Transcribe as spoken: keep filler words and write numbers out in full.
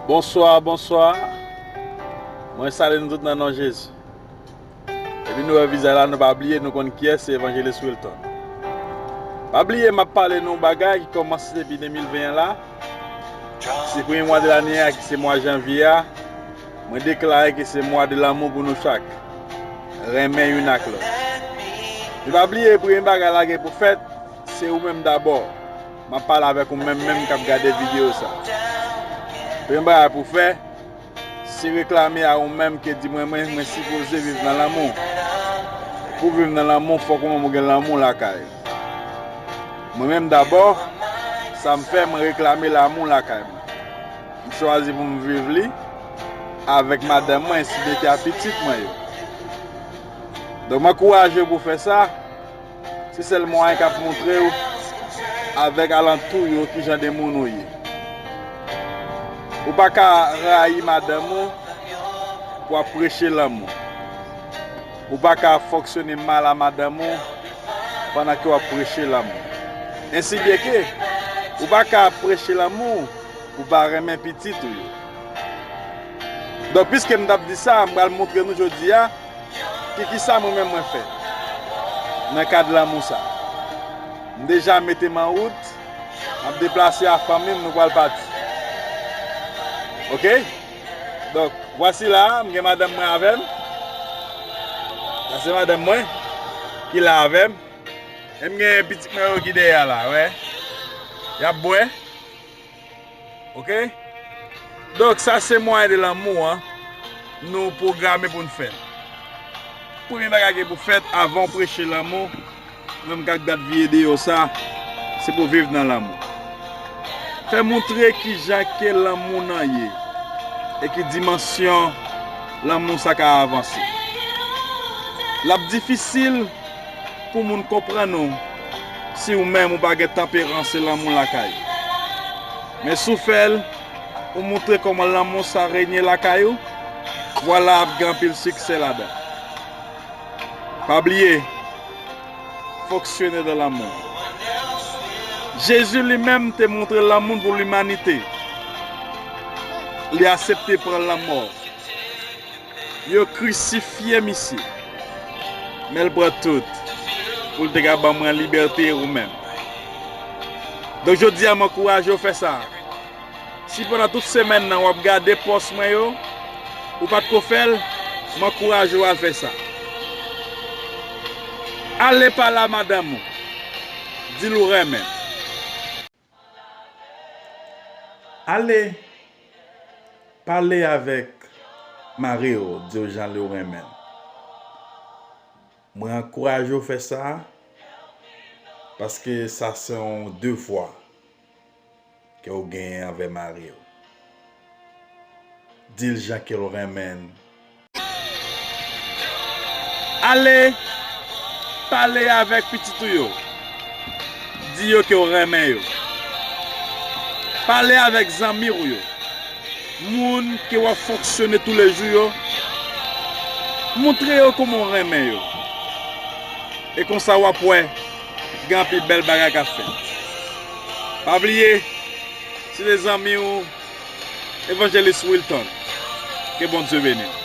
Bonswa, bonswa. Mwen salye nou tout nan non Jezi. Epi nou wè vizaj la, nou pa bliye, nou konn kiyès, se Evanjelis Wilton. Pa bliye, m ap pale nou yon bagay ki kòmanse depi de mil ven an la. Se premye mwa de lane a, ki se mwa janvye a. Mwen deklare ke se mwa de lanmou pou nou chak. Renmen youn ak lòt. Epi pa bliye, premye bagay la gen pou fèt, se ou menm dabò. M ap pale avèk ou menm, menm k ap gade videyo sa. Premye bagay pou fè, se reklame a ou menm ke di mwen, mwen, mwen sipoze viv nan lanmou. Pou viv nan lanmou, fòk ou menm ou gen lanmou lakay ou. Mwen menm dabò, sa m fè, mwen reklame lanmou lakay mwen. M chwazi pou m viv li avèk madanm mwen, ensi de ke a pitit mwen yo. Donk, m ankouraje w pou w fè sa. Se sèl mwayen k ap montre w avèk alantou yo ki jan de moun ou ye. Ou pa ka rayi madanm ou pou w ap preche lanmou. Ou pa ka fonksyone mal a madanm ou pandan ke w ap preche lanmou. Ensi byen ke, ou pa ka ap preche lanmou pou w pa renmen pitit ou yo. Donk, piske m t ap di sa, m pral montre nou jodi a ki, kisa mwen menm mwen fè nan kad lanmou sa. M deja mete m an wout, m ap deplase a fanmi m, nou pral pati. Oke? Donk, vwasi la, m gen madanm mwen avè m. Sa se madanm mwen ki la avè m. E m gen pitit mwen yo ki dèyè a la, wè. Y ap bwè. Oke? Donk, sa se mwayen de lanmou an nou pwograme pou n fè. Premye bagay ki pou fèt avan w preche lanmou, ou menm k ap gad videyo sa, se pou w viv nan lanmou. Fè montre ki jan ke lanmou nan ye e ki dimansyon lanmou sa ka avanse. L ap difisil pou moun konprann ou si ou menm ou pa gen tanperans e lanmou lakay ou. Men si w fè l, ou montre kòman lanmou sa renye lakay ou, vwala ap gen anpil siksè ladan. Pa bliye, fonksyone nan lanmou. Jezi li menm te montre lanmou l pou limanite. Li aksepte pran lanmò. Yo krisifye misye. Men l pran tout pou l te ka ban mwen libète ou menm. Donk, jodi a, m ankouraje w fè sa. Si pandan tout semèn nan w ap gade pòs mwen yo, ou pa t ko fè l, m ankouraje w al fè sa. Ale pale a madanm ou. Di l ou renmen. Ale pale avèk mari w, di w jan li w renmen l. Mwen ankouraje w fè sa, paske sa se yon devwa ke w genyen anvè mari w. Di l jan ke w renmen l. Ale pale avèk pitit ou yo. Di yo ke w renmen yo. Pale avèk zanmi w yo. Moun ke w ap fonksyone toulejou yo. Montre yo kòman w renmen yo. E konsa w ap wè, gen anpil bèl bagay k ap fèt. Pa bliye, se te zanmi w, Evanjelis Wilton. Ke Bondye beni w.